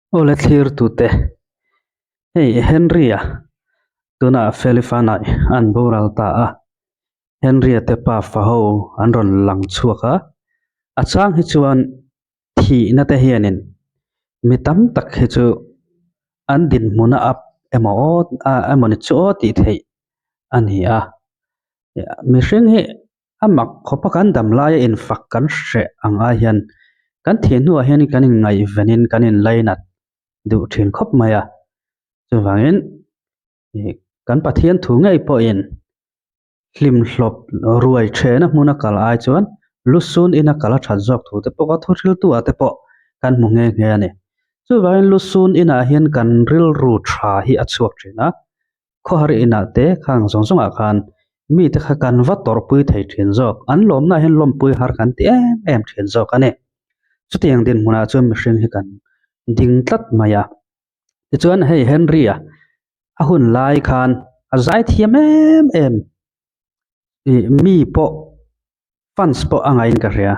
Aw le thlir tute, hei Henry-a tunah Felifana an boral ta a, Henry-a te pafa ho an rawn lang chhuak a, a chang hi chuan thihna te hianin mi tam tak hi chu an dinhmun a up emaw aw emaw ni chu aw tih theih a ni a, mihring hi A mak khawpa kan dam laia infak kan hreh ang ai hian kan thih hnuah hian kan inngaihvenin kan inlainat duh thin khawp mai a. Chuvangin kan Pathian thu ngei pawhin hlimhlawp ruai thehna hmuna kal ai chuan lusun ina kal a that zawk thu te pawh a thuhriltu ah te pawh kan hmu nghe nghe a ni. Chuvangin lusun inah hian kan rilru tha hi a chhuak thin a, Khawhar inah te khang zawng zawngah khan mite kha kan va tawrhpui thei thin zawk, an lawmnaah hian lawmpui har kan ti em em thin zawk a ni. Chutiang dinhmunah chuan mihring hi kan ding tlat mai a. Tichuan hei Henry-a a hun lai khan a zai thiam em em ih mi pawh fans pawh a ngaiin ka hria.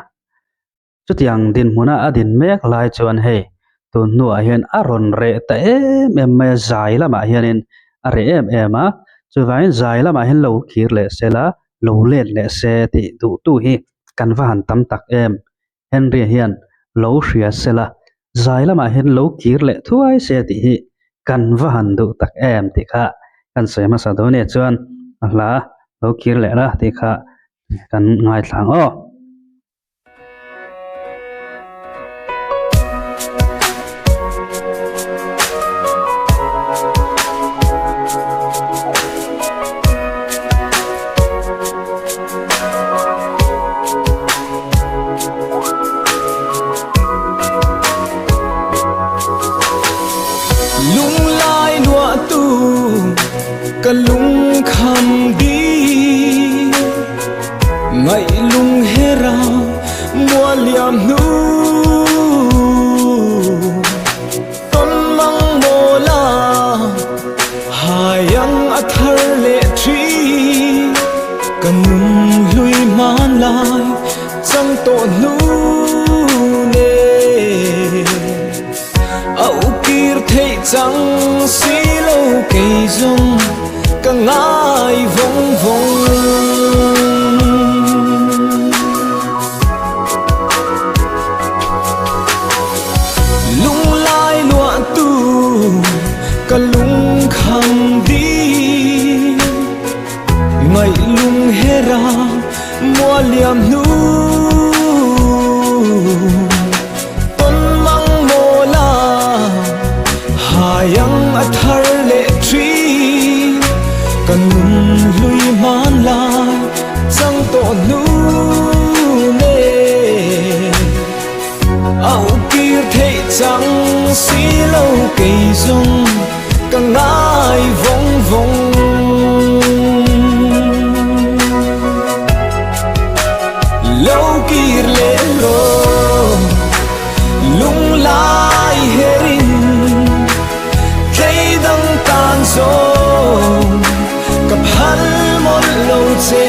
Chutiang dinhmuna a din mek lai chuan hei tun hnuah hian a rawn reh ta em em mai a, zai lamah hianin a reh em em a, chuvangin zai lamah hian lo kir leh se la, lo let leh se tih duhtu hi kan va han tam tak em. Henry-a hian lo hria se la, zai lamah hian lo kir leh thuai se tih hi kan va han duh tak em tih kha kan sawi hmasa dawn e chuan a hla lo kir leh la tih kha kan ngaithla ang aw. Lunglai luahtu ka lungkham dih Ngaih lung hera mua liam hnu Ton mang maw la hai ang a thar leh thi Ka nun hlui hmanlai chang tawh hnu ne A ukir theih chang si lo kei zawng ka ngai vawng vawng. Lunglai luahtu ka lungkham dih Ngaih lung hera mua liam hnu Ton mang maw la hai ang a thar leh thi Ka nun hlui hmanlai chang tawh hnu ne A ukir theih chang si lo kei zawng ka ngai vawng vawng. Lo kir leh rawh lunglai herin tlei dang tan zawng ka phal mawlh lo che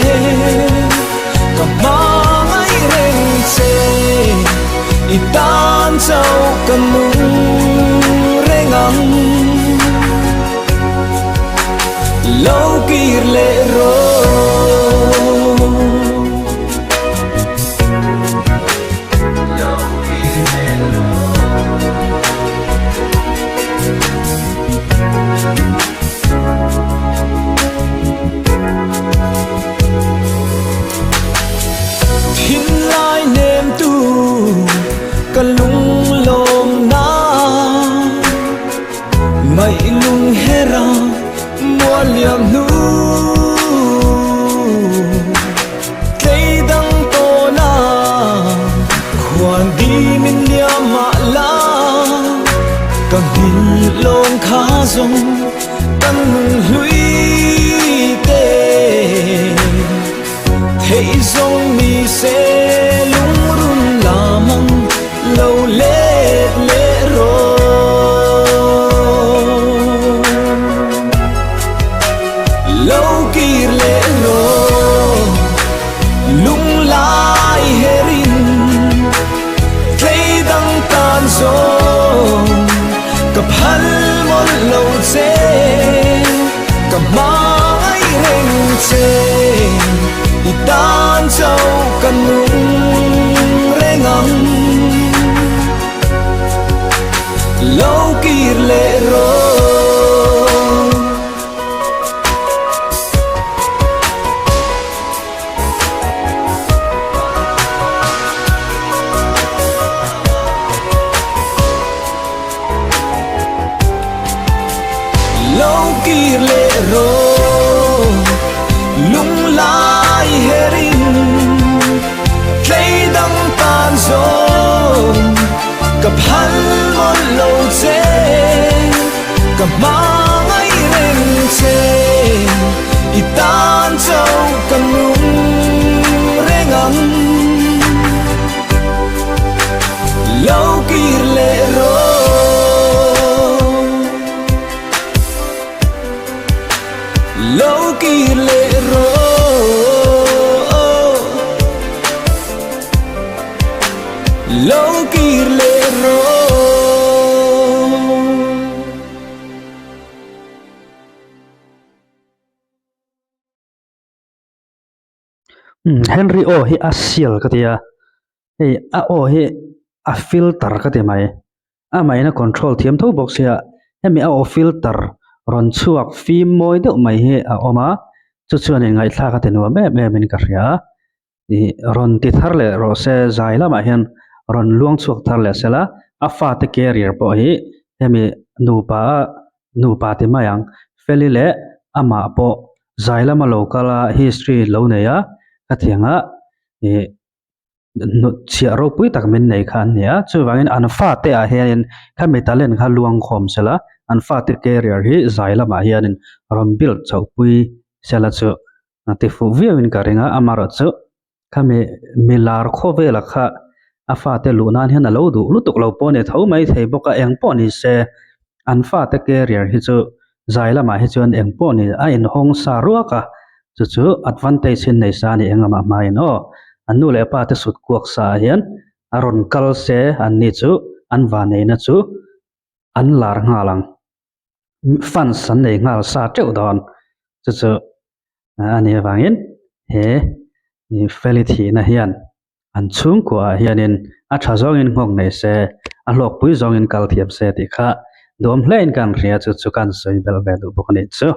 ka hmangaih reng che i tan chauh ka nung reng ang lo kir leh rawh. Thinlai nemtu ka lunglawm na Ngaih lung hera mua liam hnu Tlei dang tawn a khuan dim in liam mah la Ka nghilh lawng kha zawng kan nung hlui te Theih zawng ni se lungrun lamang lo let leh rawh Lo kir leh rawh lunglai herin tlei dang tan zawng. che I tan chauh ka nung reng ang Lo kir leh rawh. Lo kir leh rawh lunglai herin tlei dang tan zawng ka phal mawlh lo che ka hmangaih reng che i tan chauh ka nung reng ang. Lo kir leh rawh Lo kir leh rawh Lo kir leh rawh. Henry aw hi a sial ka ti a, hei a aw hi a filter ka ti mai, amahin a control thiam tho bawk sia, hemi a aw filter rawn chhuak fim mawi deuh mai hi a awm a, chu chuan in ngaihthlak a ti nuam em em in ka hria a, ih rawn ti thar leh rawh se zai lamah hian rawn luang chhuak thar leh sela, a fate carrier pawh hi hemi nupa a nupa ti mai ang, Feli leh amah pawh zai lama lo kal a history lo nei a khatiang a ih hnut chhiah ropui tak min nei kha an ni a chuvangin an fate ah hianin khami talent kha luang khawm sela an fate career hi zai lamah hianin rawn build chhoh pui sela chu a ti fuh viau in ka ring a amaherawhchu khami milar khawvela kha a fate luh nan hian a lo duh lutuk lo pawh a ni tho mai thei bawk a eng pawh ni se an fate career hi chu zai lamah hi chuan eng pawh ni a inhawng sa ruak a chu chu advantage hi nei sa a ni eng lamah hmain aw an nu leh pa te sut kuak sa ah hian a rawn kal se an ni chu an vaneina chu an lar nghal ang fans an nei nghal sa teuh dawn chu chu a nih avangin he Feli thihna hian an chhungkuaah hianin a tha zawngin nghawk nei se, a hlawkpui zawngin kal thiam se tih kha duam hlein kan hria chu chu kan sawi belh ve duh bawk a nih chu.